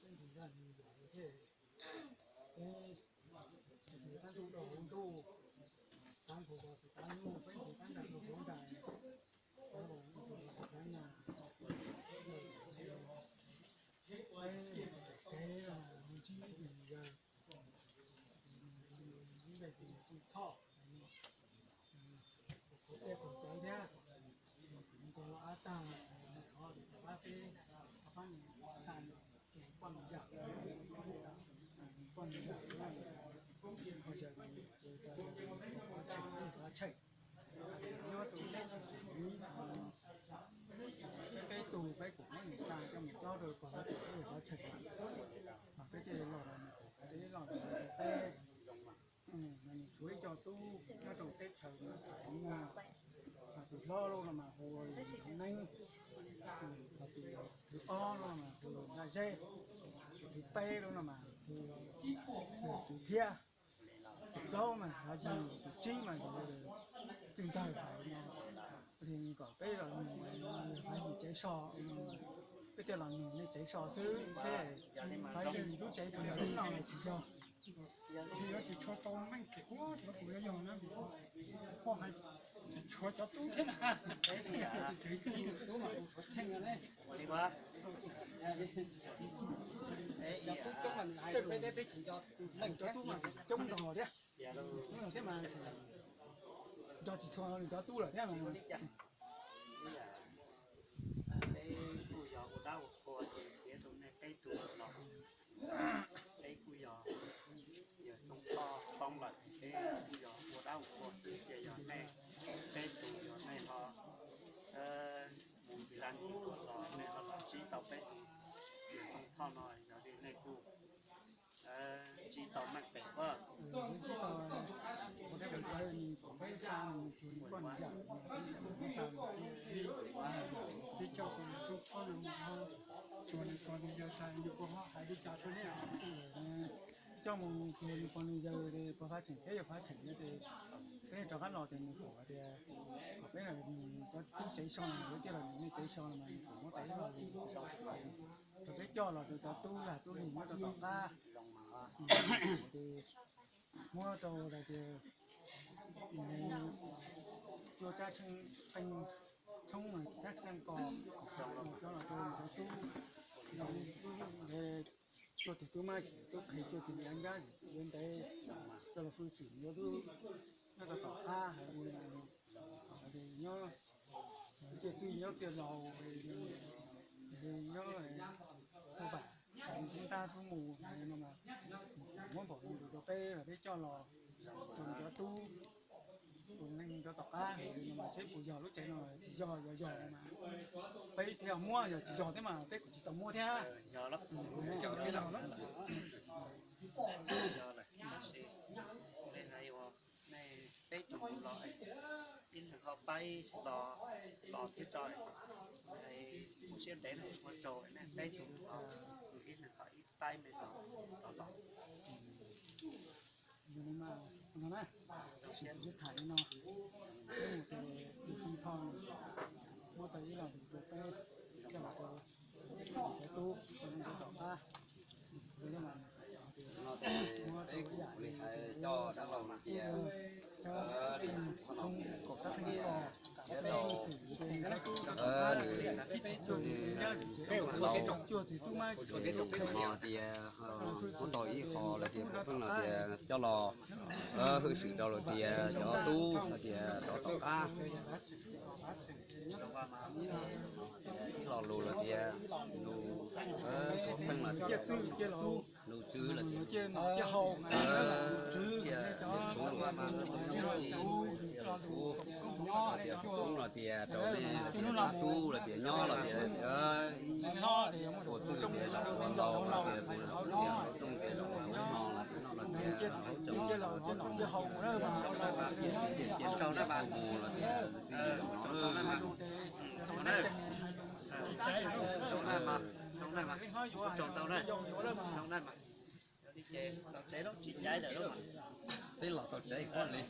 Peb nrug zaj me nyuam thiab, peb tab ntuj rau hauv ntuj, tab nqus rau xwm tab nyuj, peb nrug tab ntais rau hauv ntais, tab nqus rau xwm tab nyuj. Peb txawm kev mus ntsib tus yawg, lub npe hu ua Txooj Thoj, kuv tej txaus ntshai thiab, kuv nco los ab tag, thov tus txawv pab peb, thov pab nws xa nws tus poj niam yawm, poj niam yawm, ho yawg, yawg Tsheej, yawg Tsheej. Nyob rau teb chaws Hmoob, peb tug peb kuj muab nws xa coj mus cob rau pog Hlob Tshee, pog Hlob Tshee, mas peb thiaj li los, peb los rau peb, mas nws tshuav ib co tub nyob rau teb chaws Hmoob, tus hlob lub no mas hu ua Neeb, tus thib ob lub no mas hu ua Ntaj Zeb, tus thib peb lub no mas hu ua Tus Thiab, tus plaub mas Hav Yig, tus tsib mas yog Txwj Ntxawg hais no. Li kom peb los nug Hav Yig tsev so, peb thiaj los nug nej tsev so xwb thiab. Hav Yig lub tsev puas yog lub no los tsis yog? Tsis yog, tsis tshua tau meej kev ua, tsis yog kuv yuav yog na, koj hais tsis tshuav cov tub thiab na. Tub mas kuv tshuav tsheej ne. Cov tub coob mas nws hais peb, peb tsis nco, leej cov tub mas coob nrog thiab. Coob nrog thiab mas nco tsis tshua nws cov tub lawm thiab mas. Peb kuj yog ua dab ua qhua ces piav rau nej peb tug los, peb kuj yog yawg Txooj Thoj poob lawm, peb kuj yog ua dab ua qhua xwb ces yog nej peb tug, yog nej ho mus ncig laj ncig tuam los nej ho los ntsib tau peb tug yawg Txooj Thoj no, yog li nej kuj ntsib tau meej pem ua. Ntsib tau, ua dab ua qhua nws kom peb xa nws cuag nws poj niam yawm, peb coj tus Txooj Thoj no mus, cuag nws pog nws yawg tag nws kuj ho hais li cas rau nej. Coj mus cuag nws pog nws yawg, pog Fab Tsheem thiab yawg Fab Tsheem no ces peb rov qab los ces nws pom hais tias kom peb los nug cov tub tsev so, lawv thiaj los nug nej tsev so no mas nws pom muab tas ib lo lus rau peb coj los rau cov tub lag tub lig nyob rau tom qab, ces muab rau hais tias cuaj rab tshee qeej, tshoob mas rab tshee qeej kos, coj los rau cov tub, cuaj tug tub mab tub qhe, cuaj tug yav nyab yuav ntev, coj los hwj xwm yuav tub nyob rau tom qab hais tias nyob txiaj txwj nyob txiaj laus, nyob hu vam, ntab tub mus no mas muab npaum no rau peb, peb coj los rau cov tub, tus neeg rau tom qab no mas seb puas yog lub tsev no, tsis yog, yog yog no mas peb thiaj muab, yog tsis yog thiab mas peb kuj tsis tau muab thiab. Peb tug los, ib leeg ho pab los, los thiab tso, mus siab ntev no mus tsaug, peb tug los, ib leeg ho ib taib me los, los los. Yog li mas no na, tab sis kuv tham li no, peb mus ces tus Txooj Thoj muab tau ib lo lus rau peb, coj los rau cov tub rau neeg rau tom qab. Peb kuj li hais coj dab laug no tias, cov tub kom tab qhov ko, thiab rau xwm tias nws, cuaj tug tub mab, cuaj tug tub qhe no tias muab tau ib qho lawm tias pheej los tias coj los hwj xwm rau lawm tias cov tub hais tias rov tom qab. Ib lo lus lawm tias nws, pheej los tias nws tswv lawm tias, tsiaj txhuv los tias, tub los tias rau nej los tias dab tub los tias nyob los tias ib ua txwj tias zaum ua ntau los tias ua zaum tias hauv rooj tias zaum ua hauv no los tias noj los tias hauv cov mus los tias mus los tias txij zaum no. Peb los tau tsev koj li.